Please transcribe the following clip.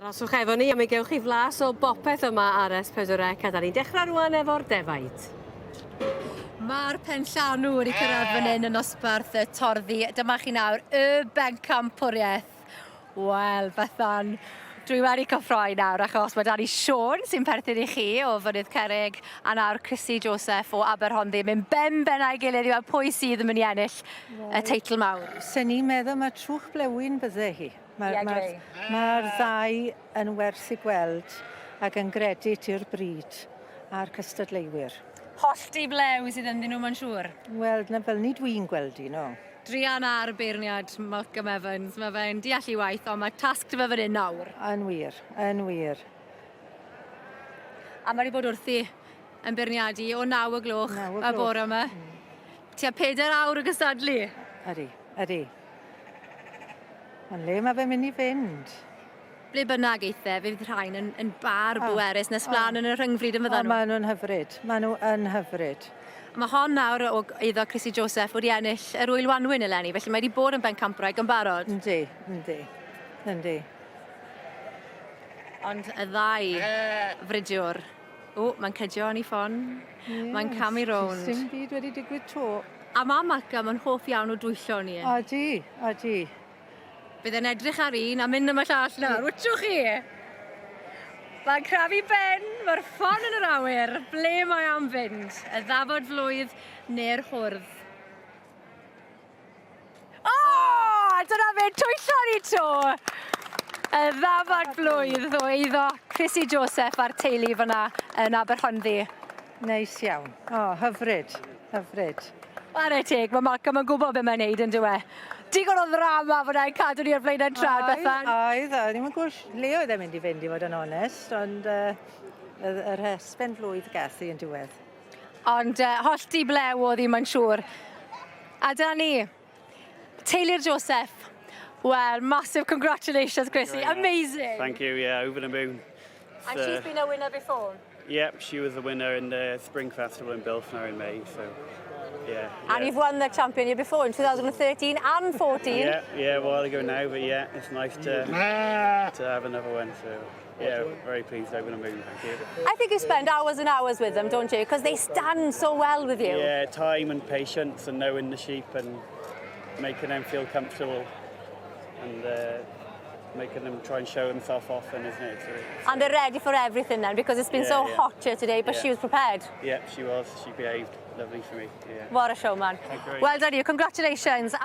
Aroswch efo ni a mi gewch chi flas o bopeth yma ar S4C a da ni'n dechrau rwan efo'r defaid. Mae'r penllanw wedi cyrraedd fan hyn yn nosbarth y torddi. Dyma chi nawr y bencampwriaeth. Wel, Bethan, dwi wedi cyffroi nawr achos mae 'da ni Siôn sy'n perthyn i chi o Fynydd Cerrig a nawr Chrissy Joseph o Aberhonddu yn mynd ben ben â'i gilydd i weld pwy sydd yn mynd i ennill y teitl mawr. Sen i'n meddwl ma' trwch blewyn bydde hi. Mae'r ma ma ddau yn werth i gweld ac yn gredit i'r bryd a'r cystadleuwyr. Hollti blew sydd ynddyn nhw mae'n siŵr. Wel, na fel ni dwi'n gweld i, no. Druan ar beirniad Malcolm Evans, mae fe'n deall ei waith, ond mae tasg 'da fe fan hyn nawr. Yn wir, yn wir. A mae wedi bod wrthi yn beirniadu o 9 y gloch y bore yma. Tua 4 awr o gystadlu. Ydy, ydy. Ond le mae fe'n mynd i fynd? Ble bynnag eith e, fe fydd rhain yn, yn bar oh. bwerus nes mlaen oh. yn y rhyngfryd yn fyddan nhw. Maen nhw'n hyfryd. Maen nhw yn hyfryd. Mae hon nawr o eiddo Chrissy Joseph wedi ennill yr Ŵyl Wanwyn eleni, felly mae wedi bod yn bencampwraig yn barod. Yndi, yndi, yndi. Ond y ddau fridiwr, o, mae'n cydio yn ei ffon, yes, mae'n camu rownd. Dim byd wedi digwydd to. A mae Malcolm yn hoff iawn o dwyllo ni. Odi, odi. Bydd e'n edrych ar un a mynd am y llall nawr, wytwch chi? Mae'n crafu ben, mae'r ffon yn yr awyr. Ble mae am fynd? Y ddafod flwydd neu'r hwrdd? O! Dyna fe, twyllo ni 'to! Y ddafad flwydd o eiddo Chrissy Joseph a'r teulu fyna yn Aberhonddu. Neis iawn. O, hyfryd, hyfryd. Ware teg, mae Malcolm yn gwybod beth mae'n neud yn dyw e. Digon o ddrama fyna i cadw ni ar flaenau'n trad, Bethan. Oedd, oedd. Ddim yn gwybod le oedd e'n mynd i fynd i fod yn onest, ond uh, yr, yr hesben flwydd gath i yn diwedd. Ond uh, hollti blew oedd hi, mae'n siŵr. A dyna ni, teulu'r Joseph. Well, massive congratulations, Chrissy. Amazing. Thank you, yeah, over the moon. And she's been a winner before. Yep, she was the winner in the Spring Festival in Builth now in May, so yeah. And you've won the champion year before in 2013 and 14. Yeah, a while ago now, but yeah, it's nice to have another one, so yeah, very pleased, over the moon, thank you. I think you spend hours and hours with them, don't you? Because they stand so well with you. Yeah, time and patience and knowing the sheep and making them feel comfortable and making them try and show themselves off and isn't it? So And they're ready for everything then because it's been so hot here today, but she was prepared. Yeah, she was. She behaved lovely for me. Yeah. What a showman. Thank you very Well done you. Congratulations.